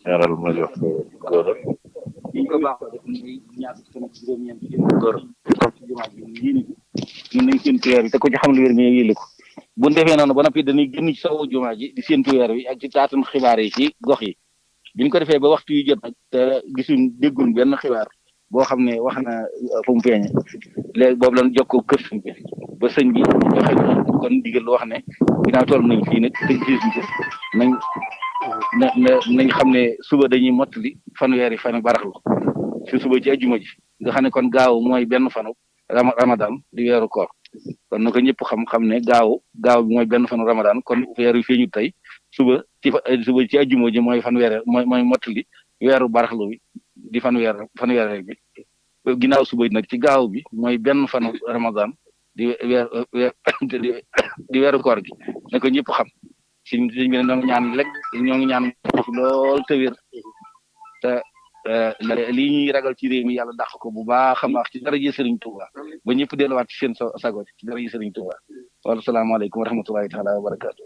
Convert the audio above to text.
ñaaral ma jox ko góor ñu ko baaxoo def muy ñaar fukki fan ak juróom-ñeent góor ci jumaa ji mu yéene ko ñun nañ séntu weer bi te ko ci xam lu wér nga yéele ko bu ñu defee noonu ba noppi dañuy génn ci sowu jumaa ji di séntu weer bi ak ci taatan xibaar yi ci gox yi biñ ko defee ba waxtu yu jot nag te gisuñ dégguñ benn xibaar boo xam ne wax na fu mu feeñe léegi boobu lañ jokkoo kër sëñ bi ba sëñ bi joxe na kon digal wax ne ginnaaw toll nañ fii nag te gis ko nañ nañ xam ne suba dañuy mottali fanweeri fan baraxlu si suba ci ajjuma ji nga xam ne kon gaaw mooy benn fanu ramadan di weeru koor kon na ko ñëpp xam ne gaaw bi mooy benn fanu ramadan kon weer wi feeñu tey suba ci ajjuma ji mooy mooy mottali weeru baraxlu bi di fanweer bi ginnaaw suba nag ci gaaw bi mooy benn fanu ramadan di di weeru koor gi na ko ñëpp xam siñ bi ne ñoo ngi ñaan lekk ñoo ngi ñaan lool te wér te lii ñuy ragal ci réew mi yàlla dàq ko bu baax a baax ci dara ji Sëriñ Tuuba ba ñëpp delluwaat ci seen sago ci dara ji Sëriñ Tuuba wala salaamaaleykum wa rahmatullahi taala wa barakaatu